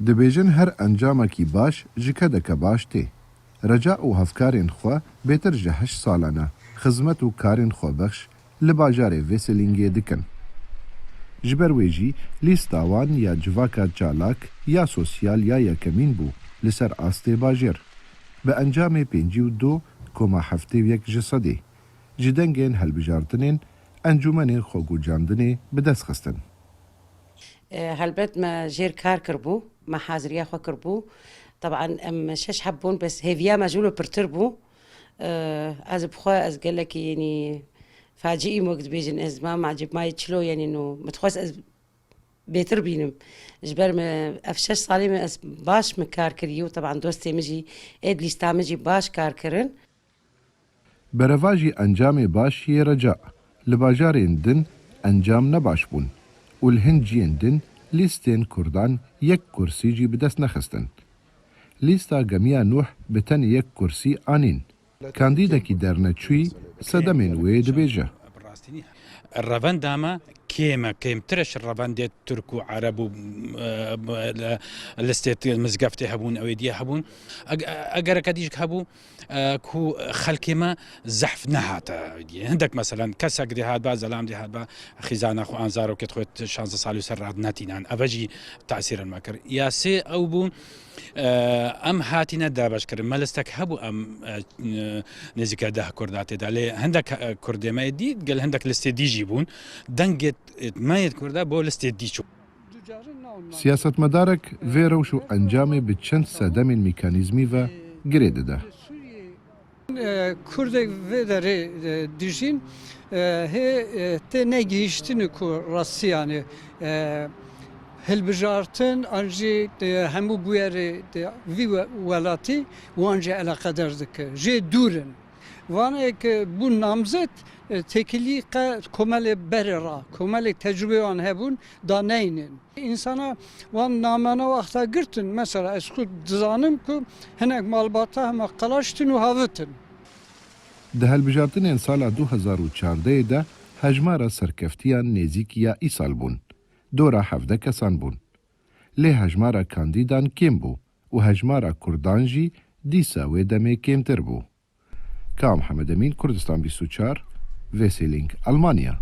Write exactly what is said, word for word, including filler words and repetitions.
Dibêjin her encamekî baş ji kedeke baş tê. Reca û hevkarên xwe bêtir ji heşt sala ne xizmet û karên xwebexş li bajarê Veselîngê dikin. Ji ber wê jî lîsta wan ya civaka çalak ya sosyal ya yekemîn bû li ser astê bajêr, bi encamê pêncî û du koma heftê û yek ji sedê ji dengên helbijartinên encûmenên xwegucandinê bi dest xistin. E, helbet me jêr kar kiribû, me haziriya xwe kiribû. Teban em şeş heb bûn, bes hêviya me ji wilo pirtir bû. E, ez bi xwe ez gelekî, yenî, faciî wek dibêjin, ez ma me ecêb mayê çilo, yenî, no, min dixwest ez bêtir bînim. Ji ber me ev şeş salê me ez baş min kar kirî û teban dostê min jî ê di lîsta min jî baş kar kirin. Berevajî encamê baş yê Reca li bajarên din encam ne baş bûn û li hin ciyên din lîstên kurdan yek kursî jî bi dest nexistin. Lîsta gemiya Nuh bi tenê yek kursî anîn. Kandîdekî derneçûyî sedemên wê dibêje. Revenda me kêm e, kêmtir e ji revendê Tirk û Ereb û, e, li-, listê mizgeftê hebûn, ew ê diyê hebûn. Eg-, egereke dî jî hebû, e, ku xelkê me zehf nehate. Hindek meselen kesek dê hatba, zelam dê hatba, xîzana xwe an zarokêt xwe şanzdeh salî ser rat netînan. Eve jî tesîr me kir. Ya sê ew bû, e, em hatîne dabeşkirin. Me listek hebû em, e, nêzîke deh Kurda tê de. Lê hindek, e, Kurdê me yê dî, gel hindek listê dî jî bûn. Dengê me yê Kurda bo listê dî çû. Siyasetmedarek vê rewş û encamê bi çend sedemên mekanîzmî ve girê dide. E, Kurdek vê derê, e, dijîn, e, hê, e, tê negihîştinê ku rastiyanê, e, hilbijartin an jî, e, hemû bûyerê, e, vî we-, welatî wan jî eleqeder dike. Jê dûr in. Vanê ke bûn namzet, e, têkilî qe komelê berê ra, komelê tecrûbê wan hebûn, da neynin. Însana wan namena wexta girtin, mesela ez xwe dizanim ku hinek malbata hema qelaştin û havitin. Di hilbijartinên sala du hezar û çardehê de hejmara serkeftiyan nêzîkî ya îsal bûn. Dora hevdeh kesan bûn. Lê hejmara kandîdan kêm bû û hejmara kurdan jî dîsa wê demê kêmtir bû. Ka Mihemed Emîn, Kurdistan bîst û çar, Veselîng, Almanya.